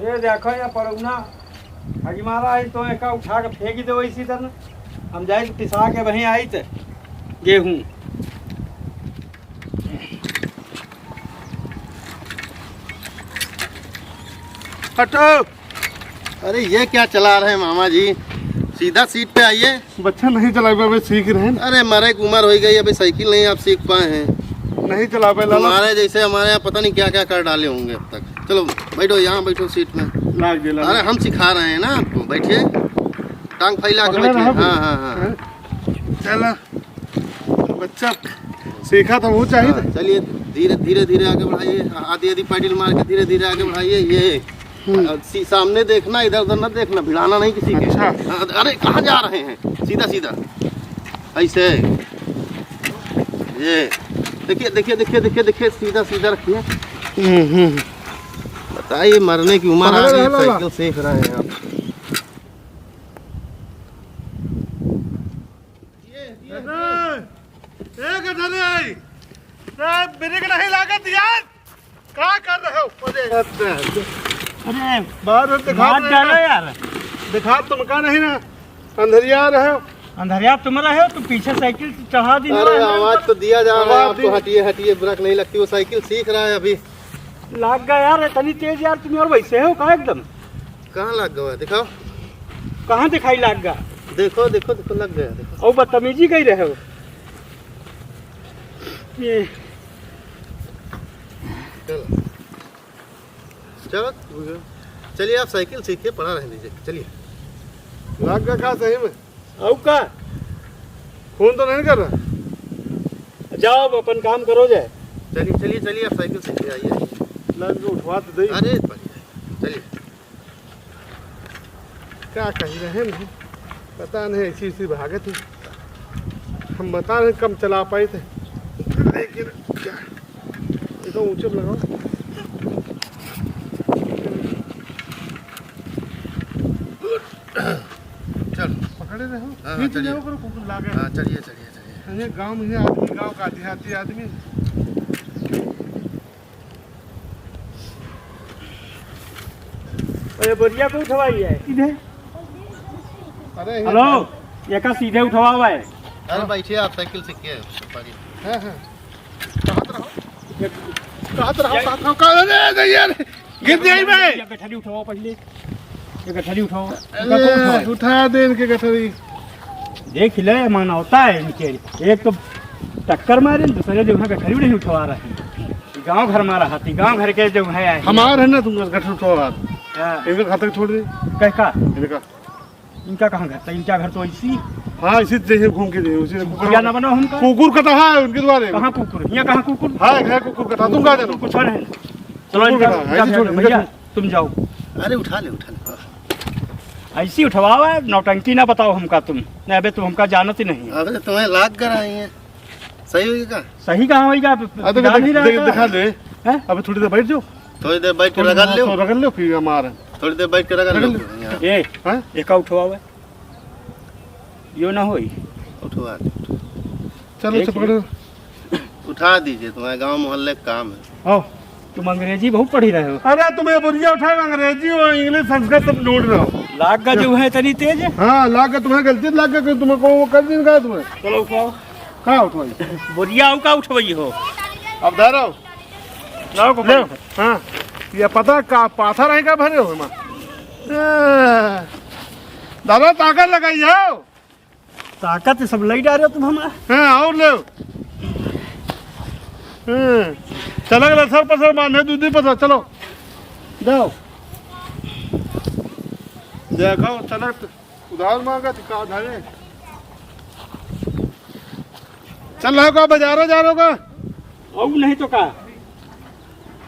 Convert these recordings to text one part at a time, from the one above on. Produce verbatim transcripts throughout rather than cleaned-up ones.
ये देखो, ये पड़ौना हगी मारा है, तो एका उठा के फेंक दे वैसी तरह। हम जाए पिसा के वहीं आई त गेहूं। हटो। अरे, ये क्या चला रहे हैं मामा जी? सीधा सीट पे आइए। बच्चा नहीं चलावे, अबे सीख रहे हैं। अरे, मरे की उम्र हो गई, अभी साइकिल नहीं आप सीख पाए हैं। नहीं चलावे लाला। तुम्हारे जैसे हमारे यहाँ पता नहीं क्या क्या कर डाले होंगे अब तक। चलो, बैठो, यहाँ बैठो सीट में। लाग दे लाला। अरे, हम सिखा रहे हैं ना आपको, बैठिए, टांग फैला के पकड़े बैठिए। रहो। हाँ, हाँ, हाँ। हाँ। चला। बच्चा सीखा तो वो चाहिए। हाँ, चलिए, धीरे, धीरे, धीरे आगे बढ़ाइए। आधी, आधी पैडल मार के धीरे, धीरे आगे बढ़ाइए। ये, हम्म। अ, सी-, सामने देखना, इधर उधर ना देखना, भिड़ाना नहीं किसी के। अच्छा। हाँ, अरे, कहाँ जा रहे हैं? सीधा, सीधा। ऐसे। ये। देखिए, देखिए, देखिए, देखिए, देखिए, सीधा, सीधा रखिए। हम्म, हम्म। बताइए, मरने की उम्र आ पकड़े गई, रहो, लाला। साइकिल सीख रहे हैं आप। ए, ए, गधरे आई। ए, ब्रेक नहीं लागत यार। का कर रहे हो? अरे। अरे, बाहर से दिखा मार रहे डालो हैं। यार। दिखा तुमका नहीं ना। अंधरिया रहे हो। अंधरिया तुम रहे हो, तुम पीछे साइकिल चढ़ा दी ना। अरे, आवाज तो दिया जा रहा है आवाज आपको, दी। हटिए, हटिए, ब्रेक नहीं लगती, वो साइकिल सीख रहा है अभी। लाग गया यार, इतनी तेज यार, तुम यार वैसे हो का एकदम? कहाँ लाग गया? दिखाओ। कहाँ दिखाई लाग गया? देखो, देखो, देखो, लग गया, देखो। और बदतमीजी कही रहे हो। ये। चलो। चलो, चलिए, आप साइकिल सीख के पड़ा रहने दीजिए, चलिए। लाग गया का सही में? और का? खून तो नहीं कर रहा? जाओ, अब अपन काम करो जाए। चलिए, चलिए, चलिए, आप साइकिल सीख के आइए। लाग के उठवा तो दे। अरे, बढ़िया। चलिए। का कही रहे नहीं, पता नहीं, ऐसी, ऐसी भागत है। हम बता रहे, कम चला पाए थे, लेकिन क्या, ये तो ऊंचे पे लगाओ। चल। पकड़े रहो। हाँ, हाँ, पीछे चलिए। जाओ करो, कुकुर लागे। हाँ, चलिए, चलिए, चलिए। ये गांव में आदमी, गांव का देहाती आदमी। अरे बोरिया को उठवाई है। सीधे। अरे, हेलो, एका सीधे उठवावा है। अरे बैठिए, आप साइकिल सीख के पड़ी। हाँ, हाँ। कहत रहो। कहत रहो, कहत रहो, कहत रहो, अरे, अरे, यार, गिर जाई बे। ये गठरी उठाओ पहले। ये गठरी उठाओ। अरे, उठा दे इनके गठरी। देख ले, मानवता है इनके। एक तो टक्कर मारे, दूसरे जो है गठरी नहीं उठवा रहे। गांव घर मारा हाथी, गांव घर के जो है। हमार है ना, तुम गठरी उठवा। हाँ। इनका घर तक छोड़ दे। कह का? इनका। इनका कहाँ घर था? इनका घर तो इसी। हाँ, इसी जैसे घूम के दे, उसी ने कुकुर। ना बनाओ हमका। कुकुर का तो है उनके द्वारे। कहाँ कुकुर? यहाँ कहाँ कुकुर? हाँ, घर कुकुर का था, तुम कहाँ जानो? कुछ नहीं। चलो, कुकुर इनका, का था, इनका ऐसे घर छोड़, है, इनका भैया, छोड़। तुम जाओ। अरे उठा ले, उठा ले। ऐसी उठवाओ है, नौटंकी ना बताओ हमका तुम। नहीं, अबे तुम हमका जानत ही नहीं। अबे तुम्हें लाग कर आई है। सही होई का? सही कहाँ होई का? अरे, देख, जान ही देख, रहा देख, था। दिखा दे। हैं? अबे थोड़ी देर बैठ जाओ। थोड़ी देर बैठ के थोड़ी रगड़ देर लो। तो रगड़ लो, फिर हमारे। थोड़ी देर बैठ के रगड़ रगड़ लो। लो। यहाँ। ए, हैं? एका उठवाओ है। यो ना होई। उठवा दे। चलो, एक अच्छा, पकड़ो। उठा दीजिए, तुम्हारे गांव मोहल्ले का काम है। आओ, तुम अंग्रेजी बहुत पढ़ी रहे हो। अरे, तुम्हें बोरिया उठाए, अंग्रेजी और इंग्लिश, संस्कृत सब जोड़ रहे हो। लाग का जो है इतनी तेज। हाँ, लाग का तुम्हें गलती, लाग का तुमको वो कर दिन का तुम्हें। चलो, उठाओ। कहाँ उठवाई? बोरिया आओ, का उठवाई हो? अब धरो। लाओ को ले। हाँ, ये पता का पाथर है का भरे हो एमा? ए, दादा, ताकत लगाई हो। ताकत सब लई डारे तुम हमार। हाँ, और ले। हाँ, चला गया सर पर सर बांधे, दूधी पर सर, चलो। जाओ। देखो, चला, उधार मांगा तो का उधारे? चल रहा का, बाजारो जा रहा का? और नहीं तो का?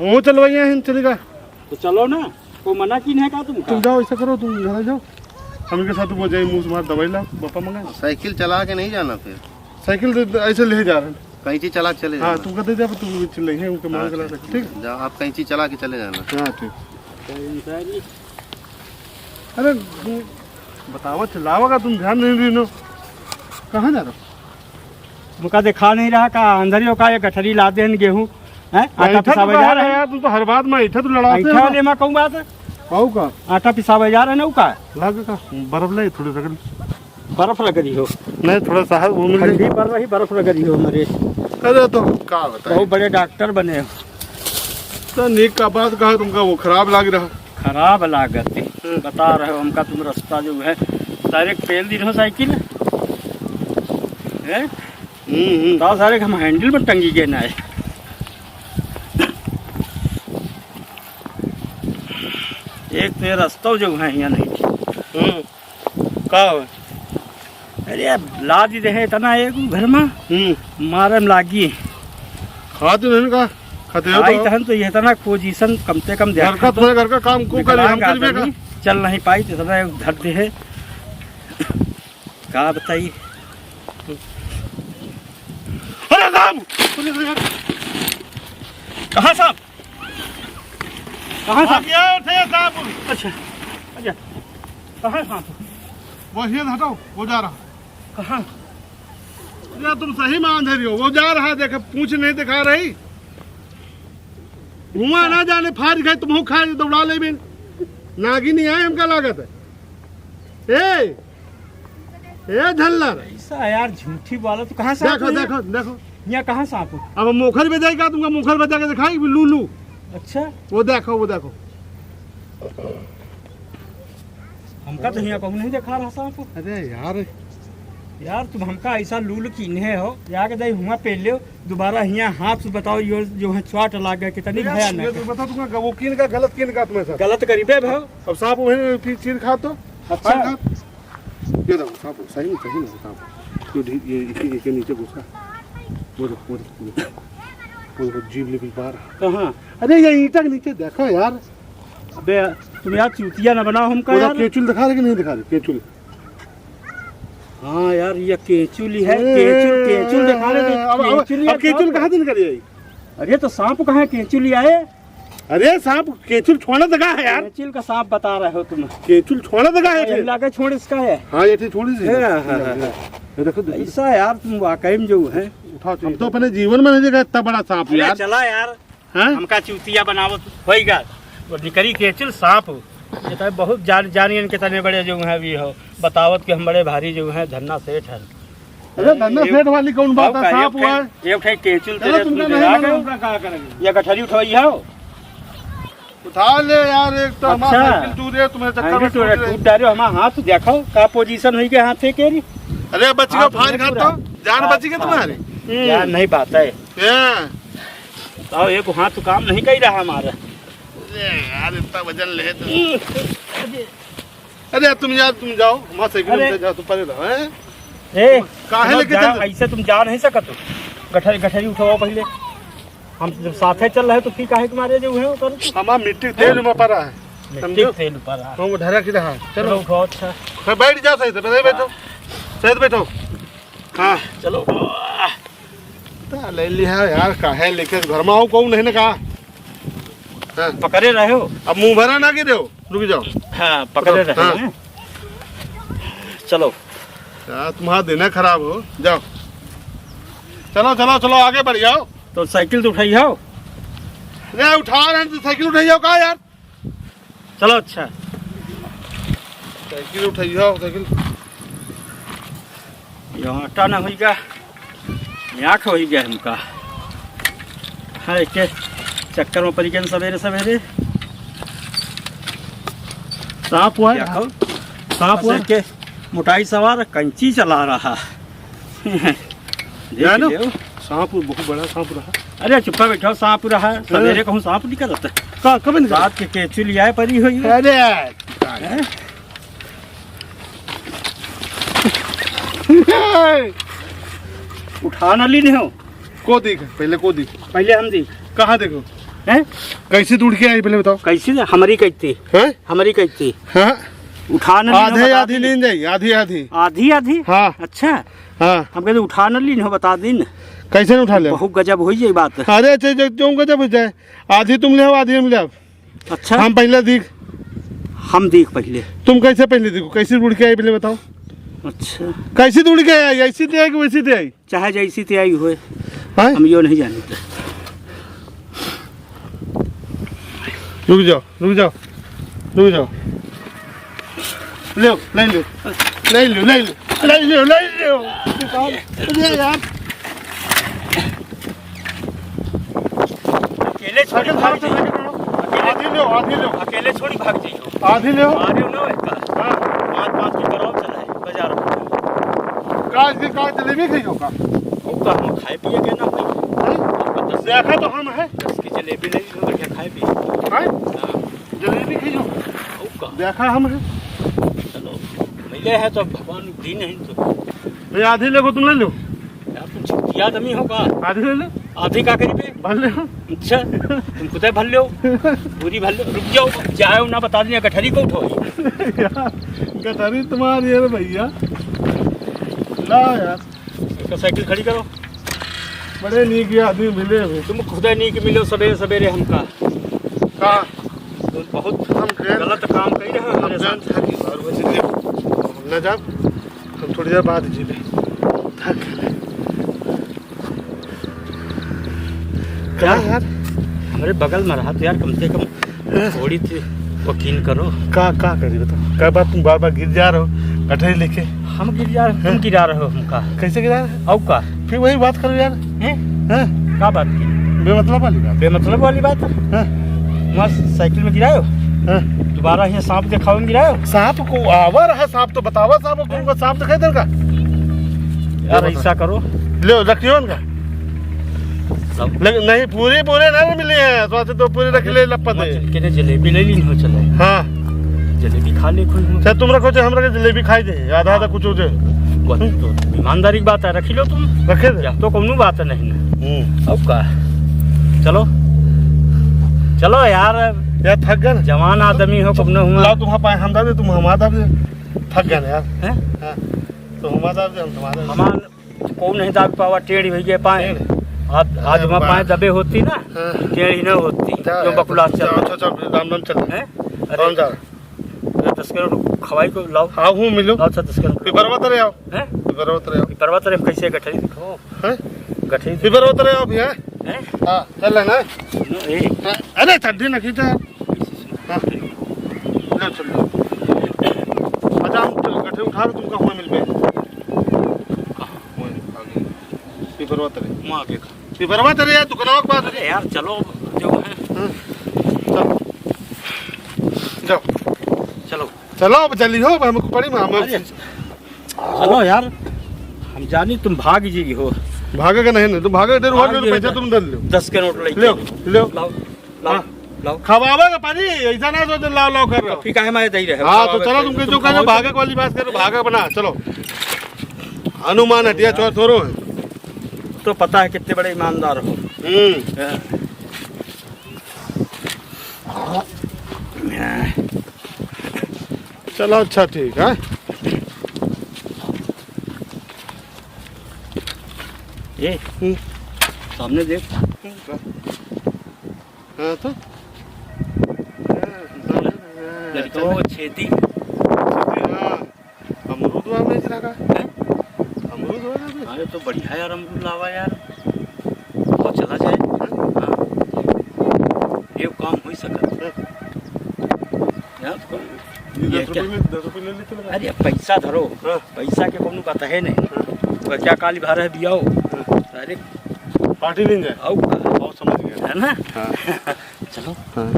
वो चलवाइए हैं, चलेगा। तो चलो ना, कोई मना की नहीं का तुमका? तुम जाओ, ऐसा करो, तुम घर जाओ, हम इनके साथ वो जाए, मुंह से मार दवाई लाओ, पापा मंगा। साइकिल चला के नहीं जाना फिर? साइकिल तो ऐसे ले जा रहे हैं। कैंची चला के चले हाँ, जाना। तुमका दे दे, तुम चिल्लाइए, उनके हाँ, मार चला ठीक। सके, ठीक? जाओ, आप कैंची चला के चले जाना। हाँ, ठीक। अरे, बतावा, चिल्लावा का तुम ध्यान नहीं दीनो। कहाँ जा रहे हो? मुका देखा नहीं रहा का, अंदर ही का, ये गठरी ला देन गेहूं, हैं? आटा बैठा तो पिसावे जा कहाँ रहे है हैं। यार, तुम तो हर बात में ऐठा तो लड़ाते बैठा हो। ले, मैं कहूँ बात। आऊ का? आटा पिसावे जा रहे ना, ऊ का? लाग का? बर्फ ले, थोड़ी रगड़। बर्फ लग रही हो? नहीं, थोड़ा सा है, वो मिल जाए। ठंडी पड़ रही, बर्फ लग रही हो हमारे। अरे, तो का बताएं? बहुत बड़े डॉक्टर बने हो। तो नीक का बात कहा, तुमका वो खराब लाग रहा। खराब लागत है। हम्म। बता रहे हो हमका, तुम रास्ता जो है, direct पेल दी रहो साइकिल। हैं? हम्म, हम्म। बताओ सारे, हम handle में टंगी के ना है। एक तो ये रास्ता जो है यहाँ नहीं। हम्म। का हो? अरे, लाद ही रहे इतना एक घर में। हम्म। मारे में लागी। खाते नहीं का? खाते हो तो? तहन तो ये इतना position कम से कम घर देखा का तो। तुम्हारे घर का काम को करे, हम विकलांग करिबे का? आदमी चल नहीं पाई, तो इतना एक धर दे है। का बताई? अरे राम! कहाँ साहब? कहाँ आ साहब? गया थे साहब। अच्छा, अच्छा। कहाँ साहब? वो ये हटाओ, वो जा रहा। कहाँ? अरे तुम सही में आंधे रही हो, वो जा रहा, देखे, पूछ नहीं दिखा रही। हुआ ना जाने फाड़ गए, तुम खा दौड़ा ले बिन। नागिनी है हमका लागत है। ए, ए झल्लर। ऐसा यार झूठी वाला, तू कहाँ से देखो, आते हैं? देखो, देखो। यहाँ कहाँ से आप? अब मोखर पे जाएगा, तुमका मोखर पे जाके दिखाई, लू, लू। अच्छा। वो देखो, वो देखो। हमका तो यहाँ कहूँ नहीं देखा रहा साहब। अरे यार। यार, तुम हमका ऐसा लूल कीन्हे हो, जाके दे हुआ पेल लो, दोबारा हियाँ हाथ से बताओ, यो जो है चोट लाग गया, कितनी यार, भयानक ये है। तो बता दूंगा, वो कीन का गलत कीन का तुम्हें सर। गलत करीबे भो। अब साहब वही चीर, चीर खा तो। अच्छा। खा, खा। ये देखो साहब, सही में, सही में साहब। तो ढी-, ये, ये, ये नीचे घुसा। वो देखो, वो देखो, वो देखो। वो देखो, जीभ निकल पा रहा। कहाँ? अरे ये ईंटा के नीचे देखो यार। अबे तुम यार चूतिया ना बनाओ हमका वो यार। केचुल दिखा रहे कि नहीं दिखा रहे? केचुल। हाँ यार, ये केचुल ही है, ए, केचुल, केचुल दिखा रहे थे, अब, अब, केचुल ही अब है, केचुल कहाँ कहाँ से निकल आई? अरे तो सांप कहाँ है, केचुल ही आए। अरे सांप, केचुल छोड़ा दगा है यार। केचुल का सांप बता रहे हो तुम। केचुल छोड़ा दगा है ये फिर। लागे छोड़ इसका है। हाँ, ये ठीक छोड़ी सी। हाँ, हाँ, हाँ, हाँ। ये देखो, देखो। ऐसा यार तुम वाकई में जो है। उठा, हम तो अपने जीवन में नहीं देखा इतना बड़ा सांप अरे यार। चला यार। हाँ? हमका चूतिया बनावत होइगा। वो निकरी केचुल सांप। ये तो बहुत जान, जानियन के तने बड़े जो हैं भी हो। बतावत कि हम बड़े भारी जो हैं धन्ना सेठ हैं। अरे धन्ना ए, सेठ वाली कौन बात है? सांप हुआ है। एक ठे केचुल चलो, तेरे तुमका तुम नहीं मालूम, हमका का करेंगे? ये गठरी उठवाई हो? उठा ले यार, एक तो हमारा अच्छा। साइकिल टूट रही है, तुम्हें चक्कर में टूट रही है। टूट डालो, हमारा हाथ देखो, का position हुई के हाथ से के रही? अरे बच्ची का हाथ फाड़ में खा पूरा। तो, जान बची के तुम्हारी? हम्म। यार नहीं बात है। हाँ। तो एक हाथ तो काम नहीं कर रहा हमारा। अरे यार, इतना वजन ले तो। अरे तुम यार, तुम जाओ, हमारा साइकिल अरे। उनसे जाओ, तुम परे रहो, हैं? ए, काहे तुम लेके जा, चल ऐसे तुम जा नहीं सकत हो। गठरी, गठरी उठाओ पहले। हम जब साथे चल रहे तो फिर काहे के मारे जो है उतर? हमारा मिट्टी के तेल में पड़ा है, मिट्टी समझो? के तेल पड़ा है। हम ढरा की रहा। चलो। चलो, उठाओ, अच्छा। हाँ, बैठ जाओ सही से, सही बैठो। सही से बैठो। हाँ। चलो। ता ले लिया यार, काहे लेके घर में आओ, कौन नहीं ना कहा। हाँ। पकड़े रहे हो? अब मुंह भरा ना गिरे हो, रुक जाओ। हाँ, पकड़े रहे हाँ। हैं। चलो। यार, तुम्हारा दिन है खराब हो, जाओ। चलो, चलो, चलो, आगे बढ़ जाओ। तो साइकिल तो उठाई हो? अरे, उठा रहे हैं, तो साइकिल उठाई हो का यार? चलो, अच्छा। साइकिल उठाई हो, साइकिल। ये आटा ना होइगा, आँख होइगा हमका। हाँ, एक चक्कर में पड़ी गए सवेरे सवेरे। सांप हुआ है? देखो, सांप हुआ है? के मोटाई सवार कैंची चला रहा। देख जानो, लियो। सांप बहुत बड़ा सांप रहा। अरे चुप्पा बैठो, सांप रहा। हाँ। सवेरे कहूँ सांप निकलत। का, कब निकलत? रात के केचुली आए परी हुई है। अरे। हैं? उठा ना ली नहीं हो। को देख, पहले को देख। पहले हम देख। कहाँ देखो? हैं? कैसे दूर के आई पहले बताओ। कैसे दे-, हमारी कैसे? हैं? हमारी कैसे? हाँ। उठा ना ली हो, आधे बता आधी दी। लीन जाई, आधी आधी। आधी आधी? हाँ। अच्छा। हाँ। हम कहते उठा ना ली हो, बता दी न। कैसे न उठा ले? बहुत गजब होई ये बात। अरे, अच्छा, जो, जो गजब हो जाए, आधी तुम ले आओ, आधी हम ले आओ। अच्छा। हम पहले दीख। हम दीख पहले। तुम कैसे पहले दीखो? कैसे उड़ के आई पहले बताओ? अच्छा। कैसे उड़ के आई? ऐसी ते आई कि वैसी ते आई? चाहे जैसी ते आई होए। हैं? हम यो नहीं जानते। रुक जाओ, रुक जाओ। तू जाओ। ले, ले ले। ले ले, ले ले। ले ले, ले ले। ले यार। अकेले छोड़ी भाग जाइयो। अकेले आधी ले, आधी ले। अकेले छोड़ी भाग जाइयो। आधी ले। अरे ना, एक का। हाँ। पाँच पाँच के कराओ चला है बाजार में। काज के काज जलेबी खाइयो का? वो का हम खाए पिए के ना भाई। हैं? देखा तो हम है। दस की जलेबी ले लो, बढ़िया खाए पिए। हैं? हाँ। जलेबी खाइयो। वो का? देखा हम है। चलो, मिले है तो भगवान दी नहीं तो। भैया, आधी लेगो तुम ले लो। यार, तुम छुट्टी आदमी हो का? आधी ले लो। आधी का करी बे? भर ले। अच्छा, तुम खुदे भर लो। पूरी भर लो। रुक जाओ, जाओ ना, बता दें, गठरी को उठाओ। यार, गठरी तुम्हारी है रे भैया। ला यार। इसका साइकिल खड़ी करो। बड़े नीक आदमी मिले हो। तुम खुदे नीक मिलो सबेरे सबेरे हमका। का? तुम बहुत हम गए गलत काम कर रहे हो हम हमारे गए साथ। थाकी बार बस ले। हम ना जाब। हम थोड़ी देर बाद जी ले। थक गए। क्या यार? हमरे बगल में रहा तो यार, कम से कम हाँ। थोड़ी सी वकील करो। का, का करी बताओ? कई बार तुम बार बार गिर जा रहे हो गठरी लेके। हम गिर जा रहे हो, तुम हाँ। गिरा रहे हो हमका। कैसे गिरा रहे हो? और का? फिर वही बात करो यार। हैं? हैं? का बात की? बेमतलब वाली बात। बेमतलब वाली बात? हाँ। वहाँ साइकिल में गिरायो? हाँ। दोबारा यहाँ सांप देखावे में गिरायो? सांप को आवा रहा, सांप तो बतावा, सांप को, उनको सांप दिखाई देगा? यार, ये बता। ऐसा करो। ले, रखियो उनका। सब। लेकिन नहीं, पूरी, पूरे ना मिले हैं, तो आते तो पूरे रख ले, लप्पा दे। चल के ने जलेबी ले ली, हो चले। हाँ। जलेबी खा ले कोई। चल, तुम रखो, चल, हम रखे जलेबी खाई दे, आधा, आधा कुछ हो जाए। वो तो ईमानदारी की बात है, रखी लो तुम। रखे दे। या तो कोनो बात नहीं है। हम्म। अब का? चलो। चलो यार। यार, थक गए ना। जवान आदमी हो, कब न हुआ। लाओ, तुम हाँ पाए, हम दाबे, तुम हमारा दाबे। थक गए ना यार। हैं? हाँ। तो हमारा दाबे, हम तुम्हारा दाबे। हमार को नहीं दाब पावा, टेढ़ हो गए पाए। टेढ़? आज, आज हाँ, वहाँ पाए। पाए दबे होती ना, हाँ। टेढ़ ही ना होती। जा जो यार, बकुला चल जाओ, रहा। जाओ, जाओ, राम राम चल। हैं? अरे, कौन जा? अरे, दस किलो खवाई को लाओ। हाँ, हूँ मिलो। लाओ, अच्छा, दस किलो। पिपरवा तरे आओ। हैं? पिपरवा तरे आओ। पिपरवा तरे कैसे गठरी दिखाओ? हैं? गठरी दिखाओ। पिपरवा तरे आओ भैया। हैं? हाँ, चल लेना। सुनो, ए। अरे, ठंडी ना खींचा। हाँ। ले, चल, ले। अच्छा, हम गठरी उठा रहे, तुमका हुआ मिल में। कहाँ? वहीं, आगे। पिपरवा तरे। वहाँ आगे का। पिपरवा तरे यार, दुकानवा के पास। अरे यार, चलो, जो है। हाँ। चलो। जाओ। चलो। चलो, अब जल्दी हो, हम पड़ी में, हम अरे, चलो यार, हम जानी तुम भाग जी हो। भागे का नहीं, नहीं, तुम भागे, इधर भाग और जी पैसा इधर। तुम दे लो। दस के नोट लेके। लो, लो। लाओ, लाओ, हाँ। लाओ। खवावे का पानी, ऐसा ना सोच लाओ, लाओ कर रहे हो। फिर काहे मारे दे रहे हो? हाँ, तो खवावे चलो, का तुम तुम कैसे खाओ। भागे वाली बात करो, भागे बना, चलो। हनुमान हटिया चोर थोड़ो है। तो पता है कितने बड़े ईमानदार हो। हम्म। हाँ। चलो, अच्छा, ठीक है। ए, हम्म। सामने देख। हाँ, तो? लड़का वो छेदी। छेदी, हाँ। अमरूद हुआ बेच रहा का? हैं? अमरूद हुआ ना बेच? अरे तो बढ़िया यार, अमरूद लावा यार। और चला जाए। हैं? हाँ। ये काम हो ही सकत। हैं? यार, तो ये ये दस क्या? रुपये में, दस रुपये ले लेते ना। अरे पैसा धरो। हाँ। पैसा के कोनो बात है नहीं। हाँ। तो क्या काली भा रहे बियाओ? हाँ। अरे। पार्टी नहीं जाए। आओ। बहुत समझ गया। है ना? हाँ। चलो। हाँ।